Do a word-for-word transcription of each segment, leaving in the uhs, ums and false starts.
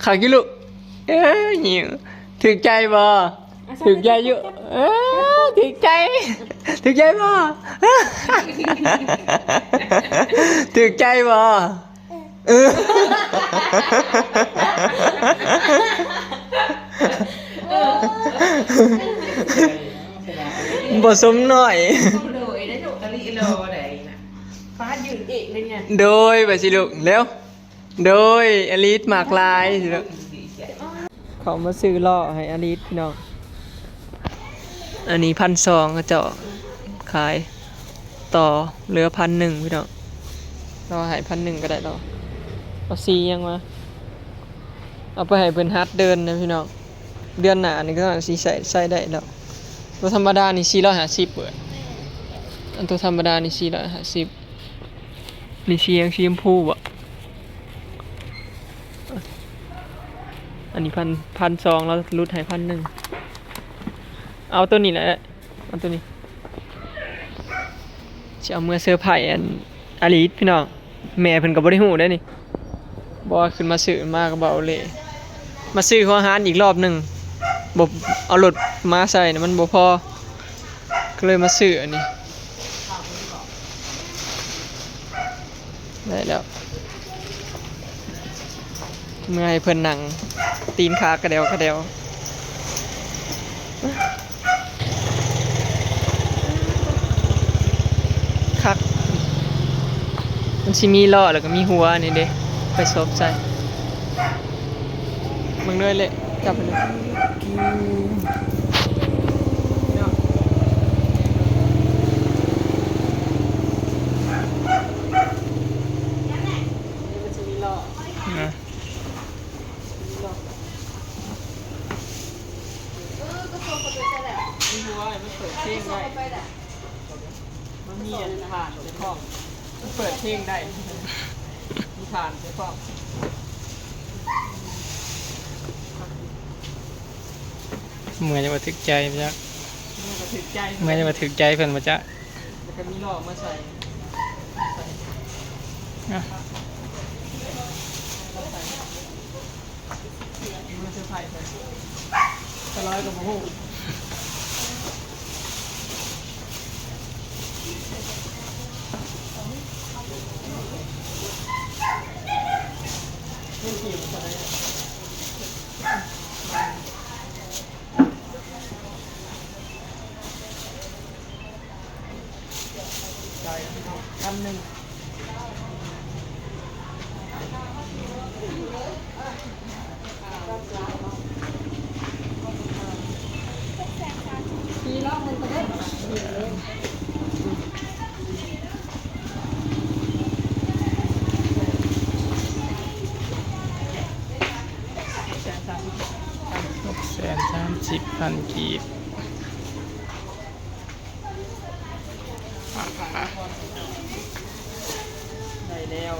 คักอยู่ลูก เอ้ย ถืกใจบ่ ถืกใจอยู่ เอ้ย ถืกใจ ถืกใจบ่ ถืกใจบ่ เออ บ่สมน้อย โดยได้ลูกอลิโลได้นะ ฟ้ายืนเองเลยเนี่ย โดยไปสิลูก เร็ว โดยอลิสมากลายสิลูก เขามาซื้อล้อให้อลิสพี่น้อง อันนี้พันสอง เขาเจ้าขายต่อเหลือพันหนึ่งพี่น้อง เราให้พันหนึ่งก็ได้ดอก เอาสียังวะ เอาไปให้เพิ่นหัดเดินนะพี่น้อง เดือนหน้านี่ก็สิใส่ ใส่ได้ดอก ตัวธรรมดานี่สี่ร้อยห้าสิบเบิด อันตัวธรรมดานี่สี่ร้อยห้าสิบ นี่สียังสีชมพูบ่ อันนี้พัน พันสอง แล้วลดให้พันหนึ่ง เอาตัวนี้แหละ เอาตัวนี้ สิเอาเมือเซอร์ไพรส์อันอลิสพี่น้อง แม่เพิ่นก็บ่ได้ฮู้ได้นี่ บ่ว่าขึ้นมาซื้อมาก็บ่เอาเลย มาซื้อหัวหารอีกรอบหนึ่ง บ่เอารถมาใส่นะมันบ่พอ ก็เลยมาซื้ออันนี้ ได้แล้ว เมื่อให้เพิ่นนั่ง ตีนขากระเดวกระเดว คัก มันสิมีล้อแล้วก็มีหัวนี่เด้ ไปซบใส่ มึงด้วยเลย จับไปเลย มันจะมีล้อ นะ มีหัวมันเปิดเพลงได้ มันมีอันถ่านเฉพาะ มันเปิดเพลงได้ มีถ่านเฉพาะ เมื่อยจะมาถึกใจไปจัก เมื่อยก็ถึกใจ เมื่อยจะมาถึกใจเพิ่นมาจัก แล้วก็มีล้อมาใส่ ใส่ อ่ะ มันเซอร์ไพรส์ไป สไลด์กับโมโห เล่นเกมอะไรอะ จ่ายพันหนึ่ง หกแสนสามสิบพันกีบ ได้แล้ว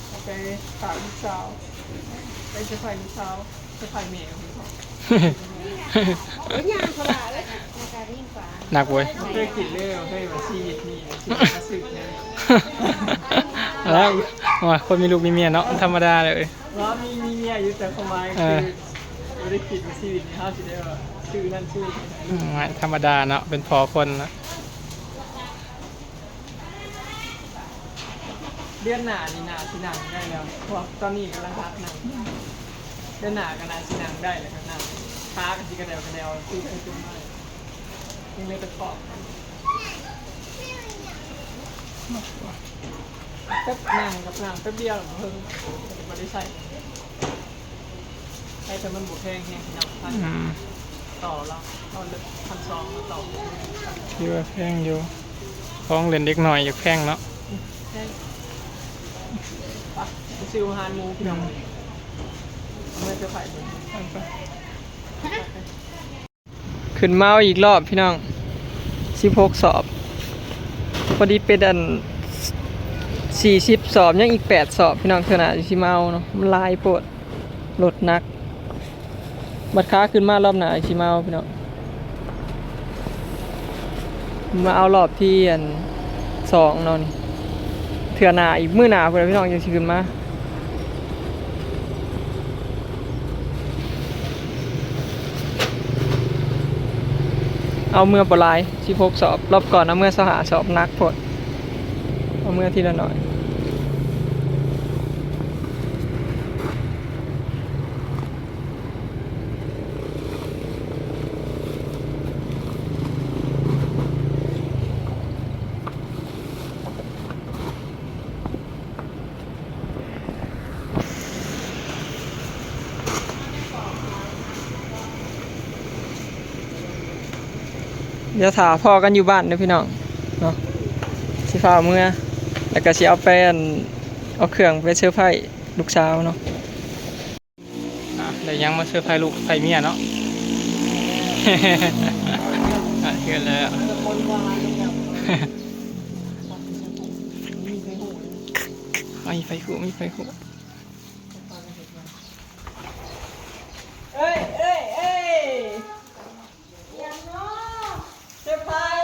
เอาไปฝากลูกสาว ไปเซอร์ไพรส์ลูกสาว เซอร์ไพรส์แม่ของเขา หนักเว้ย บ่เคยคิดเลยว่าเคยมาชีวิตนี้ ชีวิตมาซื้อเนี่ย แล้วว่าคนมีลูกมีเมียเนาะ ธรรมดาเลย ว่ามี มีเมียอยู่ แต่ความหมาย เอ คือ อ บ่ได้คิดว่าชีวิตนี้เฮาสิได้ว่าซื้อนั่นซื้อนี่ อืม ธรรมดาเนาะ เป็นพ่อคนนะ เดือนหน้านี่น่าสินั่งได้แล้ว เพราะตอนนี้กำลังหัดนั่ง เดือนหน้าก็น่าสินั่งได้แล้ว ก็นั่ง ขาก็สิกระเดวกระเดว ซื้อไปซื้อมา ยังเลยไปขอบ แป๊บ นั่งกับนั่งแป๊บเดียวเพิ่งบ่ได้ใส่ ใส่แต่มันบ่แพงแฮงพี่น้อง พัน อืม ต่อแล้ว เอาพันสองมาต่อ คิดว่าแพงอยู่ ของเล่นเด็กน้อยอยากแพงเนาะ แพง ไป ไปซื้ออาหารหมูพี่น้อง เอามาเซอร์ไพรส์เพิ่น ไป ขึ้นมาเอาอีกรอบพี่น้อง สิบหกสอบ พอดีเป็นอัน สี่สิบสอบ ยังอีกแปดสอบพี่น้อง เทื่อหน้าสิมาเอาเนาะ มันหลายโพด รถหนัก บัดขาขึ้นมารอบหน้าสิมาเอาพี่น้อง มาเอารอบที่อัน สองเนาะนี่ เทื่อหน้าอีกมื้อหน้าพุ้นล่ะพี่น้อง จั่งสิขึ้นมา เอาเมือบ่หลาย สิบหก สอบ รอบก่อนเอาเมือซาวห้า สอบ หนักโพด เอาเมือทีละหน่อย เดี๋ยวถ้าพ้อกันอยู่บ้านเด้อพี่น้องเนาะ สิฟ้าวเมือ แล้วก็สิเอาไปอัน เอาเครื่องไปเซอร์ไพรส์ลูกสาวเนาะ อ่ะ ได้หยังมาเซอร์ไพรส์ลูกไพรเมียเนาะ อ่ะ เชิญเลยอ่ะ มีไฟหู้ มีไฟหู้ เอ้ย เอ้ย เอ้ย ยังเนาะ เซอร์ไพรส์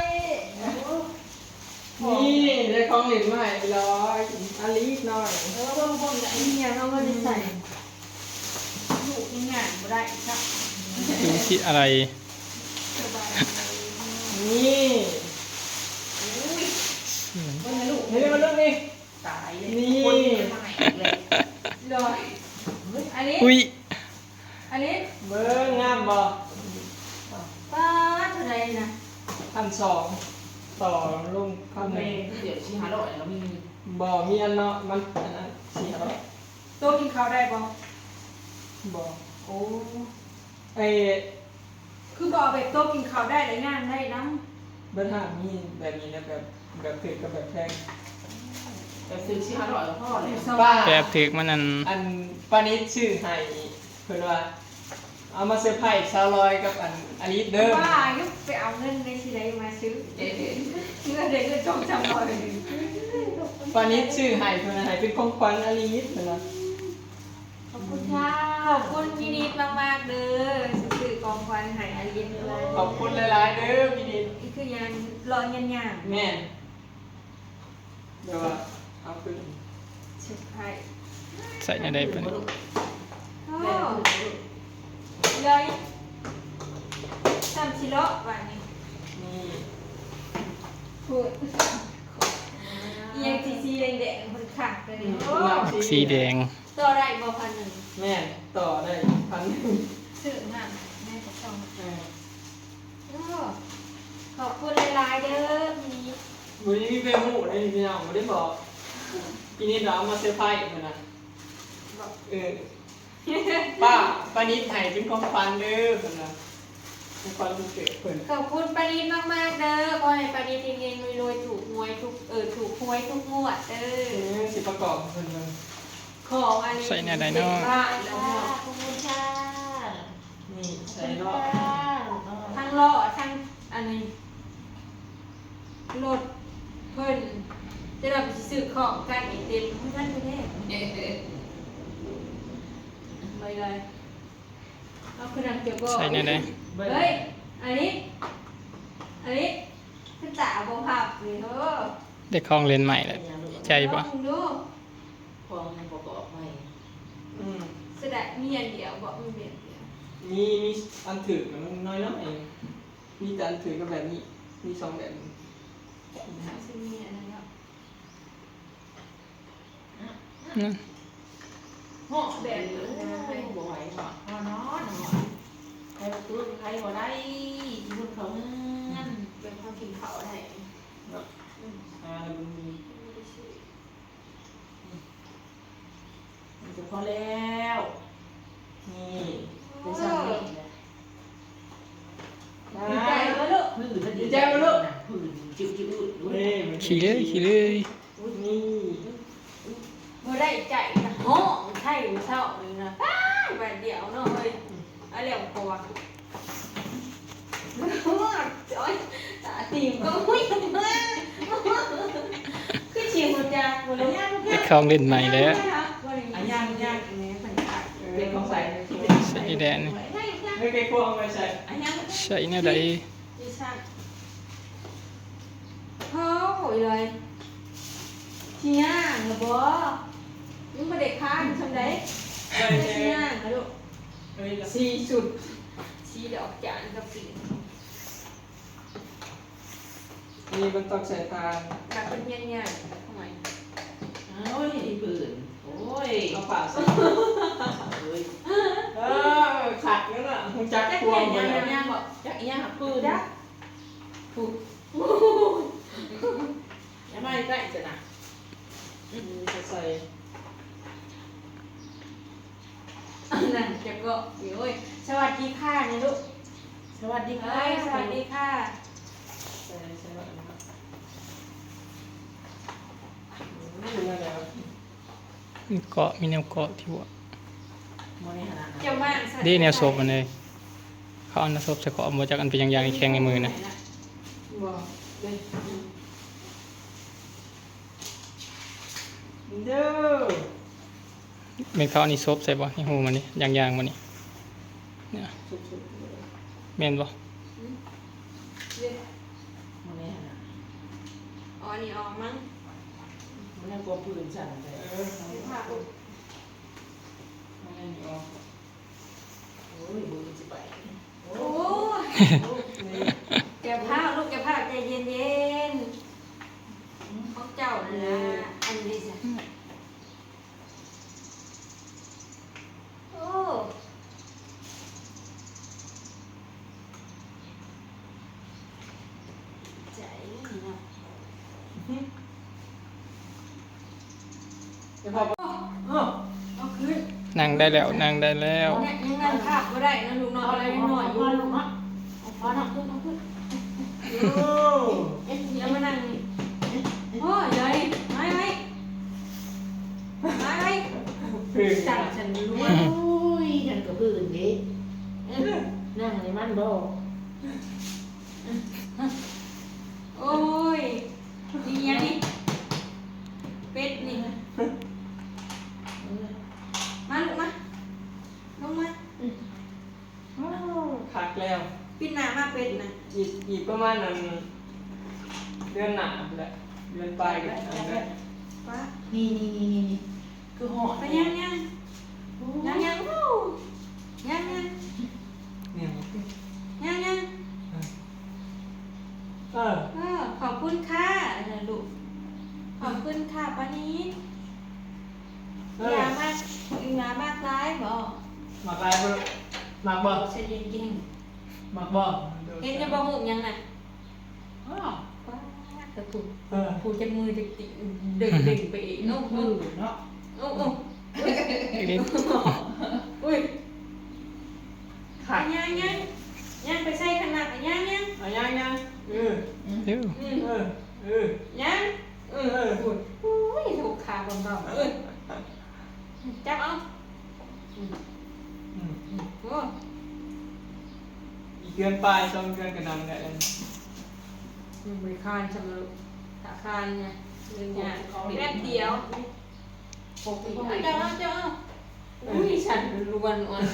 นี่ ได้ของเล่นมาให้ร้อย อันนี้อีกหน่อย เออ เบิ่งๆ กับอีเมียเขาก็ได้ใส่ ลูกยังไงบ่ได้ครับ ดูสิอะไร สบายเลย นี่ อุ้ย เบิ่งนะลูก เฮ้ย มาลูกนี่ ตายเลย นี่ คนใหม่เลย เลย อันนี้ อุ้ย อันนี้ เบิ่งงามบ่ ป้าดเท่าไหร่นะ พันสอง ต่อลงพันหนึ่ง เดี๋ยวสิหาร้อยแล้วมี บ่ มีอันเนาะ มันอันนั้น สี่ห้าร้อย โต๊ะกินข้าวได้บ่ บ่ โอ้ เอ้ย คือบ่เอาแบบโต๊ะกินข้าวได้หลายอย่างได้นำ เบิดห้างมีแบบนี้นะ แบบ แบบถืกกับแบบแพง แบบถืกสี่ห้าร้อยก็พอเลย ป้า แบบถืกมันอัน อันป้านิดซื้อให้ เพิ่นว่า เอามาเซอร์ไพรส์สาวลอยกับอันอลิสเด้อ ว่าอยู่ไปเอาเงินในที่ใดมาซื้อ เอ๊ะ เงินได้เงินสองสามร้อย ป้านิดซื้อให้ เพิ่นให้เป็นของขวัญอลิสเพิ่นว่า ขอบคุณค่ะ ขอบคุณพี่นิดมากๆเด้อ ซื้อของขวัญให้อลิส ขอบคุณหลายๆเด้อพี่นิด นี่คืองานรองานยาม แม่น เดี๋ยวว่าเอาขึ้น เซอร์ไพรส์ ใส่ในใดปะเนี่ย โอ้ เลย ซ้ำสิเลาะบาดนี้ นี่ พูด อีหยังสีสีแดงๆ มันคักเลยนี่ อืม โอ้ สีแดง ต่อได้บ่ พันหนึ่ง แม่น ต่อได้ พันหนึ่ง ซื้อมา แม่ก็ต้อง เออ โอ้ ขอบคุณหลายๆเด้อพี่นิด มื้อนี้มีไปฮู้ได้พี่น้อง บ่ได้บอก พี่นิดว่าเอามาเซอร์ไพรส์เพิ่นน่ะ บอก เออ ป้า ป้านิดให้เป็นของขวัญเด้อเพิ่นน่ะ ของขวัญวันเกิดเพิ่น ขอบคุณป้านิดมากๆเด้อ ขอให้ป้านิดเฮงๆรวยๆ ถูกหวยทุก เออ ถูกหวยทุกงวดเด้อ เออ สิประกอบเพิ่นเบิ่ง ของอันนี้ ใส่แนวใดเนาะ เป็นบ้านแล้วเนาะ ขอบคุณค่ะ นี่ใส่ล้อ ทั้งล้อทั้งอันนี้ รถเพิ่น จะได้ไปซื้อของกันอีกเต็มเพื่อนไปแน่ เอ๊ะ ไปเลย เอาคือนังเจ้าบ่ ใส่แนวใด เฮ้ย อันนี้ อันนี้ คือตาบ่พับเลยเฮ้อ ได้ของเล่นใหม่แล้ว ดีใจบ่ ลองดู ของยังประกอบใหม่ อืม แสดงมีอันเดียวบ่ มีแบบเดียว มี มีอันถืกมันน้อยๆเอง มีแต่อันถืกกับแบบนี้ มีสองแบบนี้ มันสิมีอันนั้นเนาะ นั่น เหาะแบบนั้น บ่ไหวว่ะ อ๋อเนาะ เนาะ ใครประตูใครบ่ได้ ที่มันเขาเงิน เป็นความกินเขาได้ เนาะ อืม อ่า แล้วมันมี มันจะพอแล้ว นี่ เป็นสามีนะ ดีใจบ่ลูก หื่น ดีใจบ่ลูก หื่น จิ๋วจิ๋ว เอ้ย มัน ขี่เลย ขี่เลย นี่ บ่ได้ใจนะ ฮ้องไห้เศร้าเลยนะ อ้าย บาดเดียวเนาะเฮ้ย เอาแล้วกว่า โอ๊ย ตาตีมก็ไม่มา คือชิวจักบ่เลย ได้ของเล่นใหม่แล้ว อันย่างย่างอันนี้มันขาย เป็นของใส่ สีแดงนี่ ไม่ไปพวงไปใส่ อันย่าง ใส่แนวใด ดิฉัน โอ้ยเลย สิย่างเหรอบ่ มึงบ่ได้ค้างซำใด ใส่ สิย่างเหรอลูก เอ้ย สีสุด สีดอกจานกับสี นี่มันต้องใส่ทาน หาคนเฮียนยากหน่อย โอ้ยอีปืนโอ้ย เอาผ้าใส่ เอ้ย เออขัดนั่นน่ะมึงจัก จัก คว เฮีย ง น เล ยาก ย เฮียนยากบอก จักอีหยังหาปืน จัก ถูกอย่ามาใกล้จะนะ นี่จะใส่ นั่นจะก็โอ้ยสวัสดีค่ะนี่ลูก สวัสดีค่ะ เอ้ยสวัสดีค่ะ ใส่ใส่แบบนี้อืมนั่นแหละ เกาะมีแนวเกาะที่หัว โมเนหา เจ้าบ้าน เด้แนวศพมันเลยเขาเอาแนวศพใส่เกาะบ่จักอันเป็นยางๆแข็งในมือนะ บอกเลยเด้อ เป็นเขาเอานี่ศพใส่บ่นี่หูมันนี่ยางๆมันนี่เนี่ย สุดๆเลย แม่นบ่ โมเนหา อ๋อนี่ออกมั้ง โมเนกลัวปืนสั่นไป เออ ผ้าอบ มันไม่มีออก โอ้ยปืนจะไป โอ้ยแกะผ้าลูกแกะผ้าใจเย็นๆของเจ้านะอันนี้จ้ะโอ้ใจเนาะ เดี๋ยวพอเออ เอาคืน นั่งได้แล้วนั่งได้แล้ว เนี่ยยังนั่งภาพก็ได้นะลูกเนาะอะไรยังน้อยอยู่ ลูกเนาะเอาพอเนาะขึ้นเอาขึ้น โอ้ เดี๋ยวมานั่งนี่โอ้ยเดี๋ยวนี่ไว้ไว้ไว้ไว้ เพลง สั่งฉันรู้ โอ้ยฉันก็ปืนเด้นั่งในมันบ่ โอ้ยนี่ยังนี่เป็ดนี่มาลูกมาลงมา พักแล้ว ปิดหน้ามาเป็ดนะ อีกอีกประมาณนั้นเดือนหน้าแหละเดือนปลายก็ทำได้ ป้า นี่นี่นี่นี่นี่คือหอด ไปยังยังยังยังลูกยังยัง เนี่ย ยังยัง เออ เออขอบคุณค่ะเออลูกขอบคุณค่ะป้านิด เอ อ อย่ ามากอย่ามากร้ายบอก หมากลายบ่หมากบ่ ใส่เย็นเก่ง หมากบ่ เห็นจะบอกหุบยังน่ะ อ้าว ป้าดแต่ผู เออ ผูจับมือจะติเด้งเด้งไปอีกเนาะ มือเนาะ โอ้โอ้ เล็ก อุ้ยขาย่างย่างย่างไปใส่ขนาดย่างย่าง เอาย่างย่างเออ เด้อ อืม เออเออย่าง เอออุ้ยถูกขาเบาๆเออจับเอาอืม อืม อืมโอ้ อีกเดือนปลายสองเดือนก็นำได้แล้ว มันบริการสำหรับถ้าคานไงเรื่องยากแป๊บเดียว ปกติ เอาเจ้าเอาเจ้าเอาอุ้ยฉันล้วนอ่อน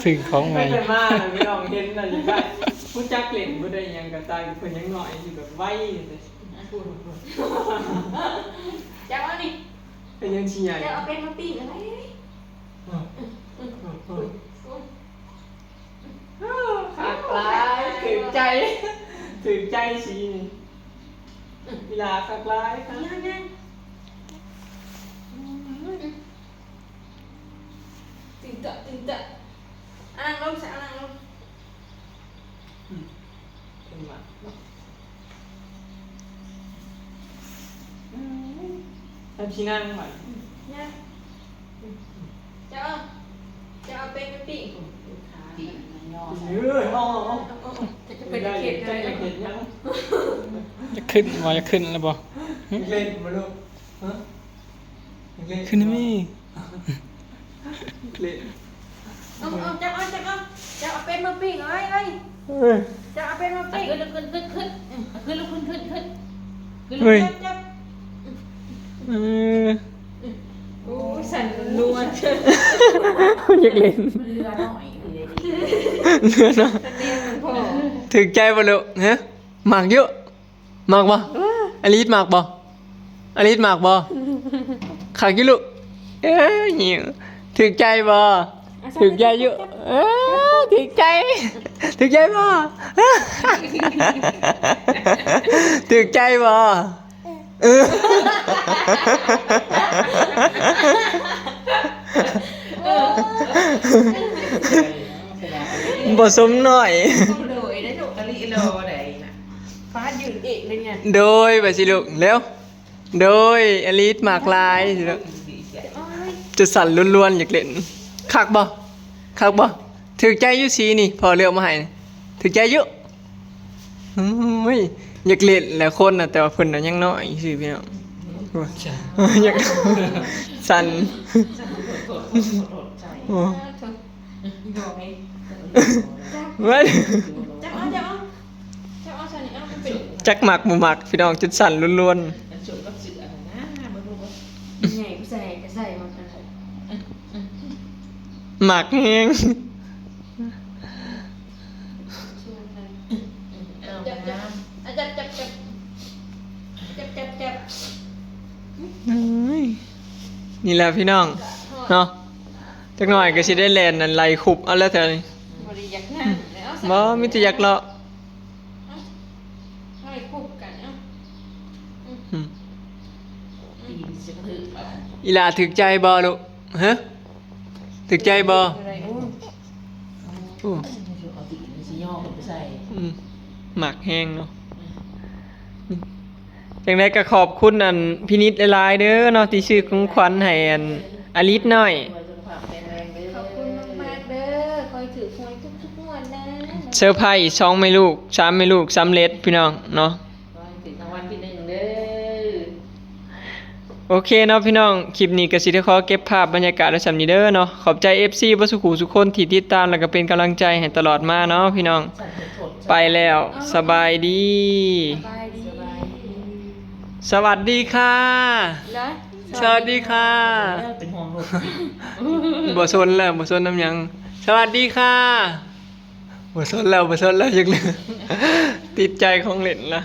ซื้อของใหม่ ไม่ได้มาเลยพี่น้องเห็นอะไรก็ผู้จักเล่นผู้ได้หยังก็ตายเพิ่นยังน้อยอยู่แบบไวอยู่เลย เจ้าเอานี่ เป็นยังเชียร์อ เจ้า ยู่ เอาเป็นมาปิ้งอะไร เออเออเออ คักหลายถือใจ ถือใจสีนี่เวลาคักหลายค่ะ ย่างย่างตื่นเตะตื่นเตะอ่ะนั่งลงสะอ่ะนั่งลง อืมเป็นหวัดเนาะอืมแล้วที่นั่งหวัด ย่างจะเอาจะเอาเป็นไปปิ้ง ตีมันย่อ เออเอาเอาเอา จะจะเป็นเข็ดเลย เห็นยัง จะขึ้นบ่จะขึ้นแล้วบ่ เล่นมาลูกฮะเล่น ขึ้นนี่ เล่น เอาเอาจะเอาจะเอาจะเอาเป็นมาปิ้งเอ้ยเอ้ย เออ จะเอาเป็นมาปิ้ง ขึ้นขึ้นขึ้นขึ้นขึ้นลุกขึ้นขึ้นขึ้นขึ้น เฮ้ย จับ เออ โอ้ยสั่นล้วน อยากเล่น มันเรือหน่อยเลย เนื้อเนาะ เรียนมันพอ ถือใจบ่ลูกฮะมักอยู่มักบ่อลิสมักบ่อลิสมักบ่คักอยู่ลูกเอ้ยนี่ถือใจบ่ถือใจอยู่เอ้ย ถืกใจ ถืกใจบ่ ถืกใจบ่ เออ บ่สมน้อย โดยได้ลูกอลิรอได้นะ ฟ้ายืนเอกเลยเนี่ย โดยไปสิลูก เร็ว โดยอลิสหมากลายสิลูก จะสั่นล้วนๆ อยากเล่น คักบ่ คักบ่ ถืกใจอยู่สีนี่ พอเลือกมาให้นี่ ถืกใจอยู่ โอ้ย อยากเล่นแหละคนน่ะ แต่ว่าเพิ่นน่ะยังน้อยซื่อพี่น้อง อยาก สั่น โอ้ บอกไง เว้ย จับเอา จับเอา จับเอา ใส่นี่เอา มันเป็น จักหมักบ่หมัก พี่น้อง จุดสั่นล้วนๆ มันสมกับสิทธิ์อะไรนะ มันรู้ว่า ใหญ่ผู้ใส่ก็ใส่หมดนะ หมักแฮง เอา จับ จับ น้ำ อ่ะ จับ จับ จับ จับ จับ จับ เอ้ย นี่แหละพี่น้อง เนาะ จักหน่อยก็สิได้แล่นนั่นไล่คุบเอาแล้วแถวนี้ บ่ได้อยากนั่งเลย เอา บ่ มีแต่อยากเลาะ เอา ไล่คุบกัน เอา อืม ตีนสิกระทืบเอา อีหล่าถืกใจบ่ลูก ฮะ ถืกใจบ่ อะไร โอ้ โอ้ เอาตีนสิย่อไปใส่ อืม หมักแฮงเนาะ จังใดก็ขอบคุณอันพี่นิดหลายๆเด้อเนาะ ที่ซื้อของขวัญให้อันอลิสน้อย ขอบคุณมากๆเด้อ ขอให้ถืกหวยทุกๆงวดนะ เซอร์ไพรส์สองแม่ลูก สามแม่ลูกสำเร็จพี่น้องเนาะ ขอให้ถืกรางวัลที่หนึ่งเด้อ โอเคเนาะพี่น้อง คลิปนี้ก็สิได้ขอเก็บภาพบรรยากาศไว้ส่ำนี้เด้อเนาะ ขอบใจ เอฟซี เบิดซุคู่ซุคนที่ติดตาม แล้วก็เป็นกำลังใจให้ตลอดมาเนาะพี่น้อง ไปแล้ว สบายดี สบายดี สวัสดีค่ะ เหรอ สวัสดีค่ะ เป็นห่วงลูก บ่สนแล้ว บ่สนนำหยัง สวัสดีค่ะ บ่สนแล้ว บ่สนแล้ว อยากเล่น ติดใจของเล่นละ